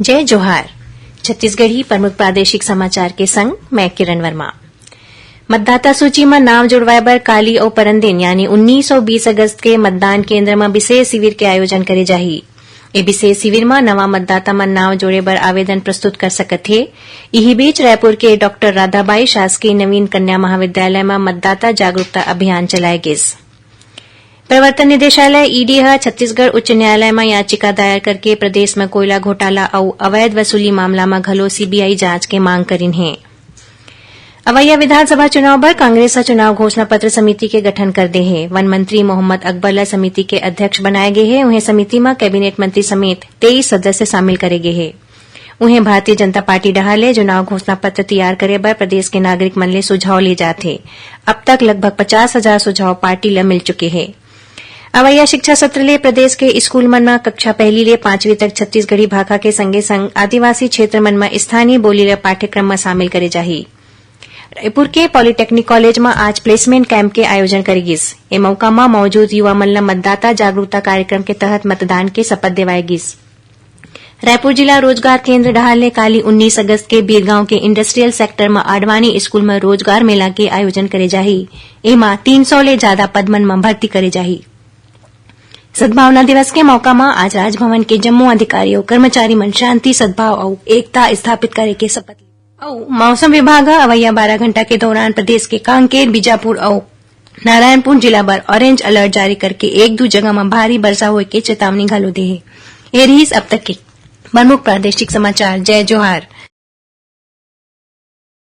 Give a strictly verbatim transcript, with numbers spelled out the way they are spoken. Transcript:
जय जोहार। छत्तीसगढ़ी प्रमुख प्रादेशिक समाचार के संग मैं किरण वर्मा। मतदाता सूची म नाव जुड़वाए बर काली अउ परन दिन यानी उन्नीस अउ बीस अगस्त के मतदान केंद्र म विशेष शिविर के आयोजन करे जाही। ए विशेष शिविर म नवा मतदाता मन नाव जोड़े बर आवेदन प्रस्तुत कर सकत हे। इही बीच रायपुर के डॉक्टर राधाबाई शासकीय नवीन कन्या महाविद्यालय म मतदाता जागरूकता अभियान चलाए गिस। प्रवर्तन निदेशालय, ईडी, ह छत्तीसगढ़ उच्च न्यायालय म याचिका दायर करके प्रदेश म कोयला घोटाला अउ अवैध वसूली मामला म घलो सीबीआई जांच के मांग करिन हे। अवैया विधानसभा चुनाव बर कांग्रेस ह चुनाव घोषणा पत्र समिति के गठन कर दे हे। वन मंत्री मोहम्मद अकबर ल समिति के अध्यक्ष बनाए गे हे। उहें, समिति म कैबिनेट मंत्री समेत तेईस सदस्य शामिल करे गे हे। उहें, भारतीय जनता पार्टी डहार ले चुनाव घोषणा पत्र तैयार करे बर प्रदेश के नागरिक मन ले सुझाव ले जात हे। अब तक लगभग पचास हजार सुझाव पार्टी ल मिल चुके हे। अवैया शिक्षा सत्र ले प्रदेश के स्कूल मन म कक्षा पहली ले पांचवी तक छत्तीसगढ़ी भाखा के संगे संग आदिवासी क्षेत्र मन म स्थानीय बोली ल पाठ्यक्रम म शामिल करे जाही। रायपुर के पॉलिटेक्निक कॉलेज म आज प्लेसमेंट कैंप के आयोजन करे गिस। ए मौका म मौजूद युवा मन ल मतदाता जागरूकता कार्यक्रम के तहत मतदान के शपथ देवाए गिस। रायपुर जिला रोजगार केंद्र डहार ले काली उन्नीस अगस्त के बीरगांव के इंडस्ट्रियल सेक्टर म आडवाणी स्कूल म रोजगार मेला के आयोजन करे जाही। एमा तीन सौ ले जादा पद मन म भर्ती करे जाही। सद्भावना दिवस के मौका म आज राजभवन के जम्मो अधिकारी अउ कर्मचारी मन शांति, सद्भाव अउ एकता स्थापित करे के शपथ लिए। अउ मौसम विभाग ह अवैया बारह घंटा के दौरान प्रदेश के कांकेर, बीजापुर अउ नारायणपुर जिला बर ऑरेंज अलर्ट जारी करके एक दू जगह म भारी बरसा होए के चेतावनी घलो दे हे। ये रिहिस अब तक के प्रमुख प्रादेशिक समाचार। जय जोहार।